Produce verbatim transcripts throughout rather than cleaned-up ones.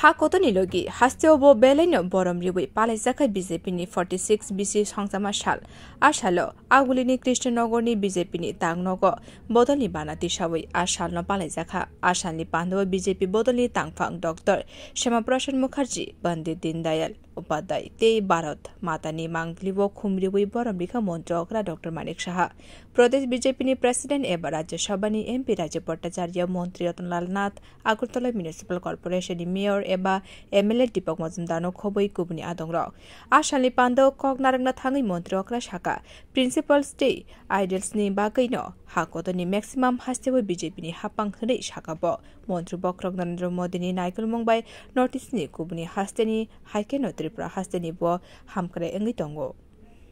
Ha kotorni logi hasteo bo belaino borom riwi palaijak kha B J P ni forty six B C songchama sal. A salo Agulini Krishnanogorni B J P ni tangnogo bodolni bana tisawi a salno palaijak kha. A salni pandao B J P bodolni tangphang Doctor Shyama Prasad Mukherjee, Pandit Dindayal Upadhyay tei Bharat Matani manglio khumriwi borom rikha Montri okra Doctor Manik Saha. Pradesh B J P ni President eba Rajya Sabha ni M P Rajib Bhattacharya, Montri Ratan Lal Nath, Agartala Municipal Corporation ni Mayor eba M L A Deepak Majumdar no khobwi kubuni adongrok. A salni pandao kok narwkna thangwi Montri okra sakha, Principals tei Idles ni bagwi no ha kotorni maximum hasteo B J P ni hapang hwnwi sakha bo. Montri bokhorok Narendra Modi ni naikolmung bai North East ni kubuni hasteni, hai kheno Tripura hasteni bo hamkrai wngwi tongo.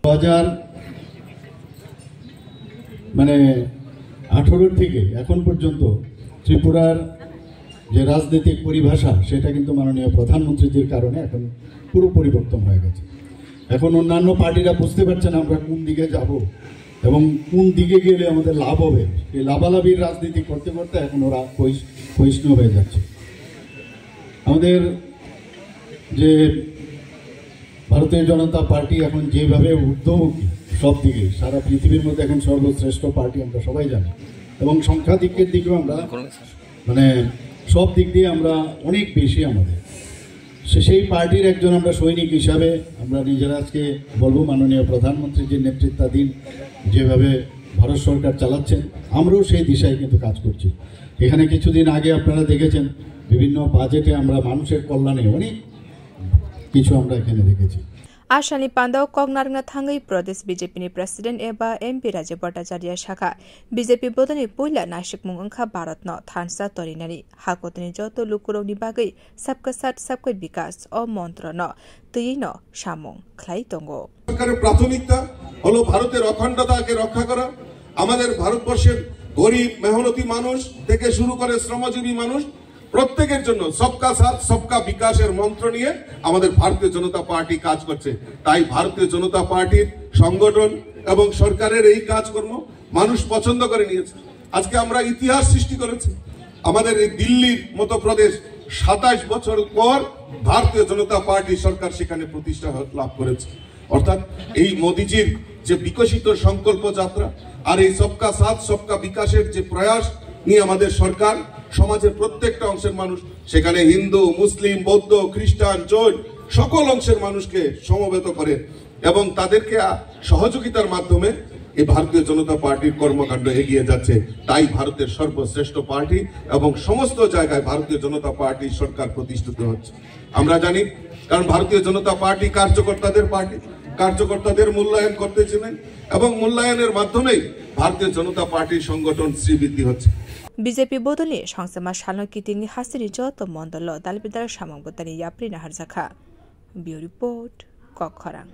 দু হাজার মানে আঠারো থেকে এখন পর্যন্ত ত্রিপুরার যে রাজনৈতিক পরিভাষা, সেটা কিন্তু মাননীয় প্রধানমন্ত্রীজির কারণে এখন পুরো পরিবর্তন হয়ে গেছে। এখন অন্যান্য পার্টিরা বুঝতে পারছে না আমরা কোন দিকে যাব এবং কোন দিকে গেলে আমাদের লাভ হবে। এই লাভালাভির রাজনীতি করতে করতে এখন ওরা ক্ষয়িষ্ণু হয়ে যাচ্ছে। আমাদের যে ভারতীয় জনতা পার্টি এখন যেভাবে ঊর্ধ্বমুখী সব দিকে, সারা পৃথিবীর মধ্যে এখন সর্বশ্রেষ্ঠ পার্টি আমরা সবাই জানি, এবং সংখ্যাধিক্যের দিকেও আমরা মানে সব দিক দিয়ে আমরা অনেক বেশি আমাদের। সে-, সেই পার্টির একজন আমরা সৈনিক হিসাবে আমরা নিজেরা আজকে বলবো, মাননীয় প্রধানমন্ত্রী যে নেতৃত্বাধীন যেভাবে ভারত সরকার চালাচ্ছেন, আমরাও সেই দিশায় কিন্তু কাজ করছি। এখানে কিছুদিন আগে আপনারা দেখেছেন, বিভিন্ন বাজেটে আমরা মানুষের কল্যাণে অনেক কিছু আমরা এখানে রেখেছি। A salni pandao kok narwkna thangwi Pradesh B J P ni President eba M P Rajib Bhattacharya sakha, B J P bodolni puila naisikmung wngkha Bharat no thansa torinani, ha kotorni joto lukurokni bagwi Sabka Saath Sabka Vikas o montro no twiwi no samung khlai tongo. সরকারের প্রাথমিকতা হলো ভারতের অখণ্ডতাকে রক্ষা করা, আমাদের ভারতবর্ষের গরিব মেহনতি মানুষ থেকে শুরু করে শ্রমজীবী মানুষ প্রত্যেকের জন্য সবকা সাথ সবকা বিকাশের মন্ত্র নিয়ে আমাদের ভারতীয় জনতা পার্টি কাজ করছে। তাই ভারতীয় জনতা পার্টির সংগঠন এবং সরকারের এই কাজকর্ম মানুষ পছন্দ করে নিয়েছে। আজকে আমরা ইতিহাস সৃষ্টি করেছি। আমাদের এই দিল্লির মতো প্রদেশ সাতাশ বছর পর ভারতীয় জনতা পার্টি সরকার সেখানে প্রতিষ্ঠা হ-, লাভ করেছে। অর্থাৎ এই মোদিজির যে বিকশিত সংকল্প যাত্রা আর এই সবকা সাথ সবকা বিকাশের যে প্রয়াস নিয়ে আমাদের সরকার সমাজের প্রত্যেকটা অংশের মানুষ, সেখানে হিন্দু, মুসলিম, বৌদ্ধ, খ্রিস্টান, জৈন সকল অংশের মানুষকে সমবেত করে এবং তাদেরকে আ-, সহযোগিতার মাধ্যমে এই ভারতীয় জনতা পার্টির কর্মকাণ্ড এগিয়ে যাচ্ছে। তাই ভারতের সর্বশ্রেষ্ঠ পার্টি এবং সমস্ত জায়গায় ভারতীয় জনতা পার্টির সরকার প্রতিষ্ঠিত হচ্ছে। আমরা জানি, কারণ ভারতীয় জনতা পার্টি কার্যকর্তাদের পার্টি, কার্যকর্তাদের মূল্যায়ন করতে চেনে এবং মূল্যায়নের মাধ্যমেই ভারতীয় জনতা পার্টির সংগঠন শ্রীবৃদ্ধি হচ্ছে। B J P bodolni songchama salno kitingni hasteni joto mondolo dalbidal samung bwtani yapri naharjakha. Bureau Report, Kokkhorang.